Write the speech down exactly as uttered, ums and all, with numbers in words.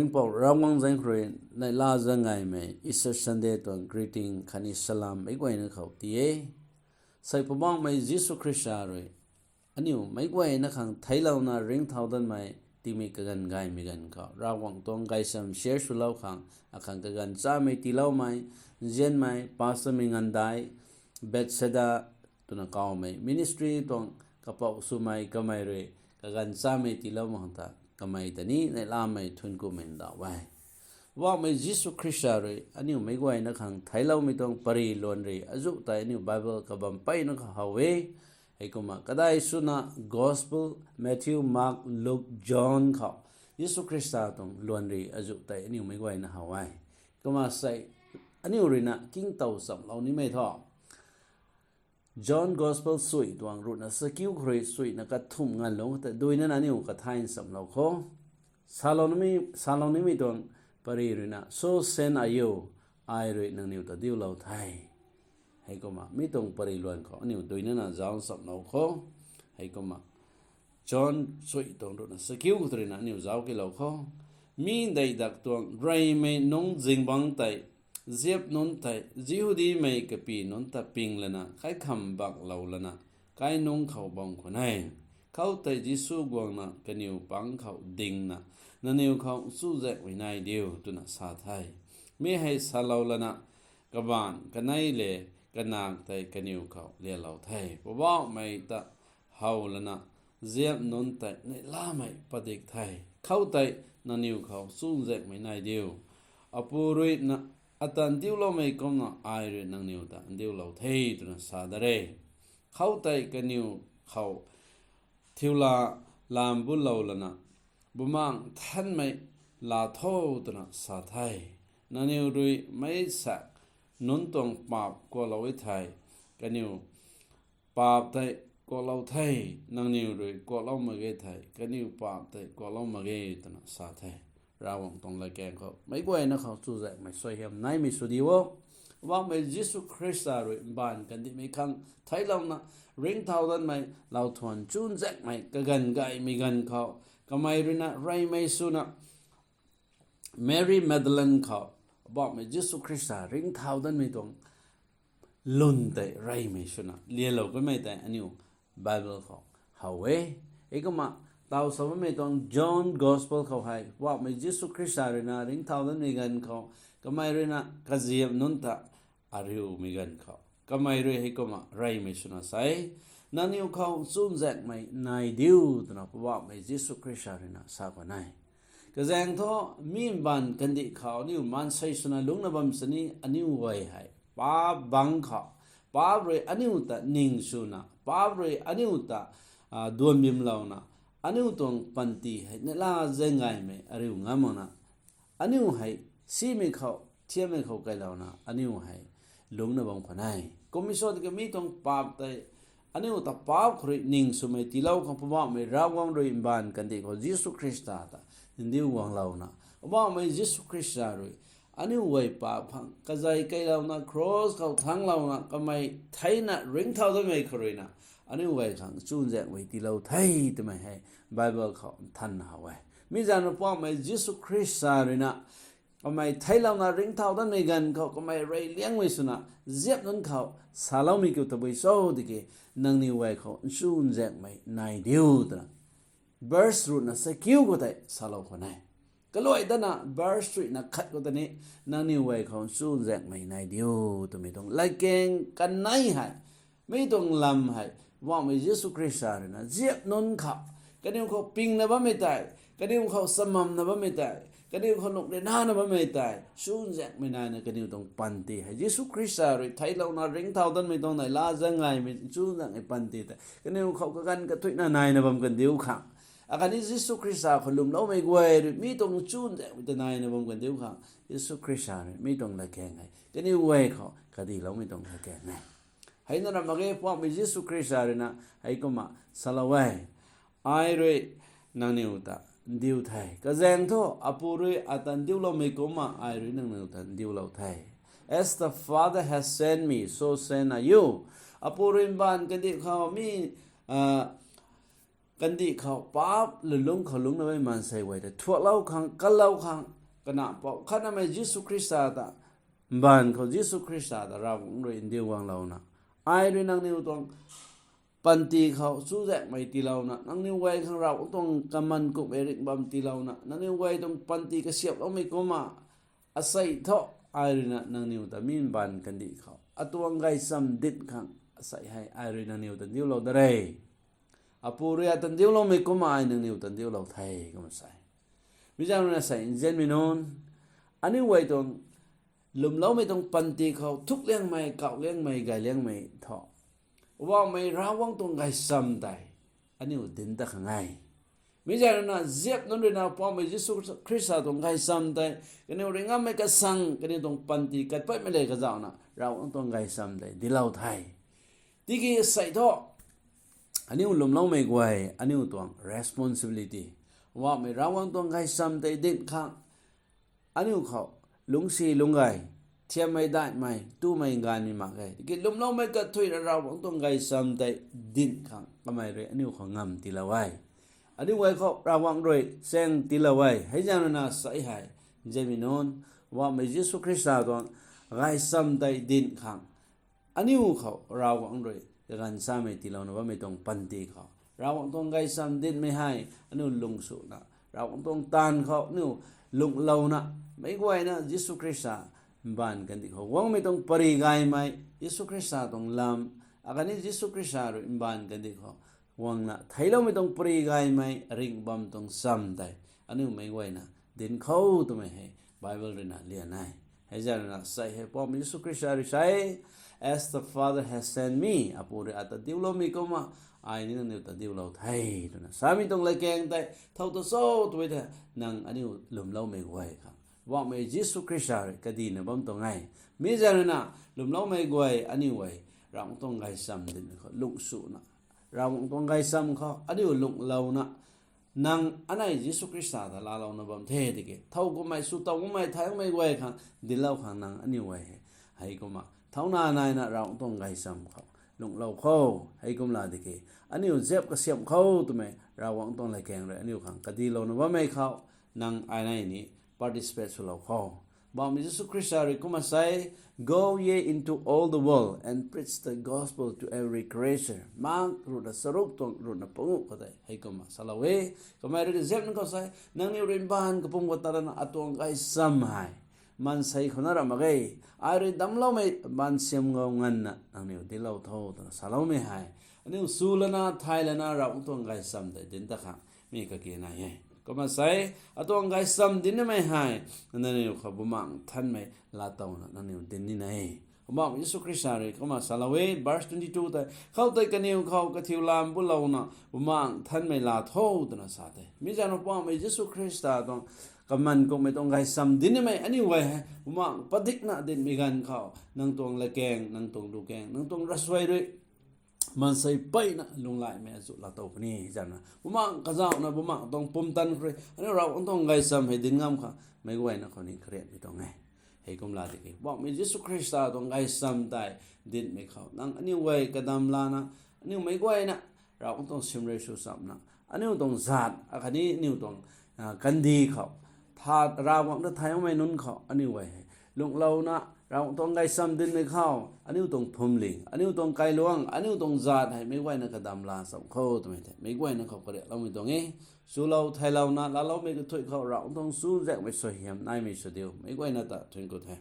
Tingpou Ravguangc zaeng khou rui neihla zaeng gaymei Easter Sunday tuang greeting khatni salam meic guayna khou ti e. Sei Poubauhmei Jisu Khrista rui aniu meic guayna khang theiclouna ringcthau danmei tingmik kaganv gaymei ganv khou Ravguangc tuang gaysam share swlou khang, akhang kaganv chamei tiiloumei, nzianmei pastormei nganvdai, Bethsaida twna kawmei ministry tuang kapou swmei kamei rui kaganv chamei tiilou mak khang ta kamei ta ni neihlamei thuanckumei ndauh e. Poubauhmei Jisu Khrista rui aniu meic guayna khang theicloumei tuang pary luan rui azuh tei aniu Bible kabam mpeyna khou how e. Heikumna kadai swna Gospel Matthew, Mark, Luke, John khou Jisu Khrista tuang luan rui azuh tei aniu meic guayna how e. Kumna sei aniu ruina ningtow chamlou nimei thu John Gospel sui tuang ruhna sakiu khou rui suina kathumh nganvlung khou tei duinana aniu kathay nchamlou kho. Saloumei, salou nimei tuang pary ruina, So sen ayu, ai rui nangniw ta diulou the. Heikumna mi tuang pary luan khou aniu duinana zauc nchamlou kho. Heikumna John sui tuang ruhna sakiu khou ruina aniu zauc kilou kho. Mi dei dak tuang reymei nungc zingbangc tei, ziap nunc tei, Jihudimei kapy nunc ta ping lana kaikham baklou lana kainungc khou bam khwan e. Khoutei Jisu guangna kaniw pang khou dingna, Nangniw khou chuzaenghmei nai diu, twna sa the. Mi hei salou lana kabaanc kanei le kanak tei kaniw khou lialou the. Poubauhmei ta how lana ziap nunc tei neihlamei padik the. Khoutei, Nangniw khou chuzaenghmei nai diu. Apu rui na, ata ndiuloumei kumna ai rui nangniw ta ndiulou the, twna sa da re. Khoutei kaniw khou thiula lam bulou lana, Bumaengh Nthanmei laa tho, twna sa the. Nangniw rui meic sak nunc tuang paap kuaklou e thei, kaniw paap tei kuaklou the. Nangniw rui kuaklou mak ge thei, kaniw paap tei kuaklou mak ge, twna sa the. Ravguangc tuang latkaeng khou meic guayna khou chuzaenghmei suaihiam naimei sw di o. Poubauhmei Jisu Khrista rui mbaanv kandihmei khang theiclouna ringcthau danmei lauthuan chuzaenghmei kaganv gaymei ganv khou kamei ruina reymei swna Mary Magdalene khou Poubauhmei Jisu Khrista ringcthau danmei tuang lwn tei reymei swna lialou kamei tei aniu Bible khou how e. Heikumna taw sa bammei tuang John Gospel khou hei Poubauhmei Jisu Khrista ruina ringcthau danmei ganv khou kamei ruina kaziap nunc ta ariumei ganv khou kamei rui heikumna reymei swna sa e, Nangniw khou chuzaenghmei nai diu, twna Poubauhmei Jisu Khrista ruina sa khwan e. Kazaeng thu mi mbaanv kandih khou aniu maansei swna lungcna bam sini aniu guay hei paap bangc khou, paap rui aniu ta ning swna, paap rui aniu ta duanbimlouna, aniu tuang panty hei neihla zaeng gaymei ariu ngam makna aniu hei simei khou, thiammei khou kailouna aniu hei lungcna bam khwan e. Kummei sw tiki mi tuang paap tei aniu ta paap khou rui ning swmei tiilou khang Poubauhmei Ravguangc rui mbaanv kandih khou Jisu Khrista ta ndiu guanglouna, Poubauhmei Jisu Khrista rui aniu guay paap khang kazei kailouna cross khou thangclouna kamei theina ringcthau danmei khou ruina aniu guay khang chuzaenghmei tiilou the twmei hei Bible khou nthanna how e. Mi zanc rui Poubauhmei Jisu Khrista ruina kamei theiclouna ringcthau danmei ganv khou kamei reyliangmei swna ziap nunc khou saloumei kiu tabui cho tiki, Nangniw guay khou chuzaenghmei nai diu, twna verse ruhna sakiu khou tei salou khwan e. Kaluai dana verse ruhna khat khou ta ni, Nangniw guay khou chuzaenghmei nai diu, twmei tuang latkaeng kanei hei, mi tuang lam hei Poubauhmei Jisu Khrista ruina ziap nunc khou, kaniw khou pingna bammei tei, kaniw khou chamamna bammei tei, kaniw khou lungh ryanrana bammei tei chuzaenghmei naina kaniw tuang panty hei Jisu Khrista rui theiclouna ringcthau danmei tuang neihla zaeng gaymei chuzaenghmei panty tei kaniw khou kaganv kathuicna naina bam kandiu khang, akhatni Jisu Khrista khou lwmloumei guay rui mi tuang chuzaenghmei ta naina bam kandiu khang Jisu Khrista rui mi tuang latkaeng hei kaniw guay khou kadiloumei tuang latkaeng e. Heina ram mak ge, Poubauhmei Jisu Khrista ruina heikumna salou e, Ai rui nangniw ta ndiu the. Kazaeng thu Apu rui ata ndiuloumei kumcna ai rui nangniw ta ndiulou the. As the Father has sent me, so send I you. Apu rui mbaanv kandih khou mi, ah, kandih khou paap lulungc khou lungcna bammei maansei guay ta thuaklou khang, kanlou khang, kanac pou khatnamei Jisu Khrista ta, mbaanv khou Jisu Khrista ta Ravguangc rui ndiu guanglouna, ai rui nangniw tuang panty khou chuzaenghmei tiilouna, nangniw guay khang Ravguangc tuang kaman kumhmei ringh bam tiilouna, nangniw guay tuang panty kasiaploumei kumna, asei thu, ai rui na nangniw ta mi mbaanv kandih khou atuang gaychamv dinc khang asei hei ai rui nangniw ta ndiulou da re. Apu rui ata ndiuloumei kumna ai nangniw ta ndiulou the, kumna sa e. Mi zaeng rui na sa e, nzianmei nunc, aniu guay tuang lwmloumei tuang panty khou thukliangmei, kauhliangmei, gayliangmei thu, Poubauhmei Ravguangc tuang gaychamv tei aniu dinc ta khang e. Mi zaeng rui na ziap nunc rui na Poubauhmei Jisu Khrista tuang gaychamv tei kaniw rui ngammei kasang, kaniw tuang panty katpatmei le kazauhna Ravguangc tuang gaychamv tei dinclou the. Tiki sei thu, aniu lwmloumei guay aniu tuang responsibility, Poubauhmei Ravguangc tuang gaychamv tei dinc khang aniu khou lungcsi lungc gay, thiammei daihmei, tumei gaanvmei mak ge. Tiki lwmloumei kathuina Ravguangc tuang gaychamv tei dinc khang kamei rui aniu khou ngam tiilou e. Aniu guay khou Ravguangc rui chaeng tiilou e. Hei zaeng rui na sa e hei, nzianmei nunc, Poubauhmei Jisu Khrista tuang gaychamv tei dinc khang aniu khou Ravguangc rui kaganv samei tiilouna bammei tuang panty khou Ravguangc tuang gaychamv dincmei hei aniu lung swna, Ravguangc tuang taanv khou aniu lunghlouna, meic guayna Jisu Khrista mbaanv kandih khou guangmei tuang pary gaymei, Jisu Khrista tuang lam, akhatni Jisu Khrista rui mbaanv kandih khou guangna theicloumei tuang pary gaymei ringh bam tuang chamv tei aniu meic guayna dinc khou twmei hei Bible rui na lian e. Hei zaeng rui na sa e, Poubauhmei Jisu Khrista rui sa e, As the Father has sent me, Apu rui ata ndiuloumei kumna ai ni nangniw ta ndiulou the, twna samei tuang latkaeng tei thow ta cho twmei tei, nang aniu lwmloumei guay khang Poubauhmei Jisu Khrista rui kadihna bam tuang e. Mi zaeng rui na lwmloumei guay aniu guay Ravguangc tuang gaychamv dincmei khou lung swna, Ravguangc tuang gaychamv khou aniu lunglouna, nang anei Jisu Khrista ta laalouna bam the tiki, thow kummei, sw tow kummei, thay kummei guay khang dinclou khang nang aniu guay hei, hei kumna thauna naina Ravguangc tuang gaychamv khou lunglou kho. Hei kumla tiki, aniu ziap kasiamh khou twmei Ravguangc tuang latkaeng rui aniu khang kadihlouna bammei khou, nang ai nei ni participate swlou kho. Poubauhmei Jisu Khrista rui kumna sa e, Go ye into all the world and preach the gospel to every creature. Mak ruhna charuk tuang ruhna panguh khou tei hei kumna salou e. Kamei rui kaziap nunc khou sa e, nangniw rui mbaanv kapwm khou tarana atuang gaychamv hei maansei khou na ramh mak ge. Ai rui damcloumei baansiam ngou nganvna nangniw dinclou tho, twna saloumei hei, aniu sw lana, thay lana, Ravguangc tuang gaychamv tei dinc ta khang mi kaki nai e. Kumna sa e, atuang gaychamv dincmei hei nangniw khou Bumaengh Nthanmei laatowna nangniw dinc ni nai e. Poubauhmei Jisu Khrista rui kumna salou e, verse twenty-two tei, khoutei kaniw khou kathiu lam bulouna Bumaengh Nthanmei laa tho, twna sa the. Mi zaeng rui Poubauhmei Jisu Khrista tuang kaman kumhmei tuang gaychamv dincmei aniu guay hei Bumaengh padikna dincmei ganv khou nang tuang latkaeng, nang tuang lukaeng, nang tuang ravsuai rui maansei mpeyna lunglaimei azuh laatow puni zaeng na. Bumaengh kazauhna Bumaengh tuang pumtan khou rui aniu Ravguangc tuang gaychamv hei dinc ngam khang meic guayna khou ni karianmei tuang e. Hei kumla tiki, Poubauhmei Jisu Khrista tuang gaychamv tei dincmei khou nang aniu guay kadam lana, aniu meic guayna Ravguangc tuang simrui sw chamna, aniu tuang zaat akhatni aniu tuang kandih khou Ravguangc ta thay makmei nunc khou aniu guay hei lunglouna, Ravguangc tuang gaychamv dincmei khou aniu tuang phuamling, aniu tuang kailuangc, aniu tuang zaat hei meic guayna kadam laa cham kho twmei tei meic guayna khou kariakloumei tuang e. Chulou theilouna laaloumei kathuic khou Ravguangc tuang chuzaenghmei suaihiam naimei sw diu, meic guayna ta thuanc ku the.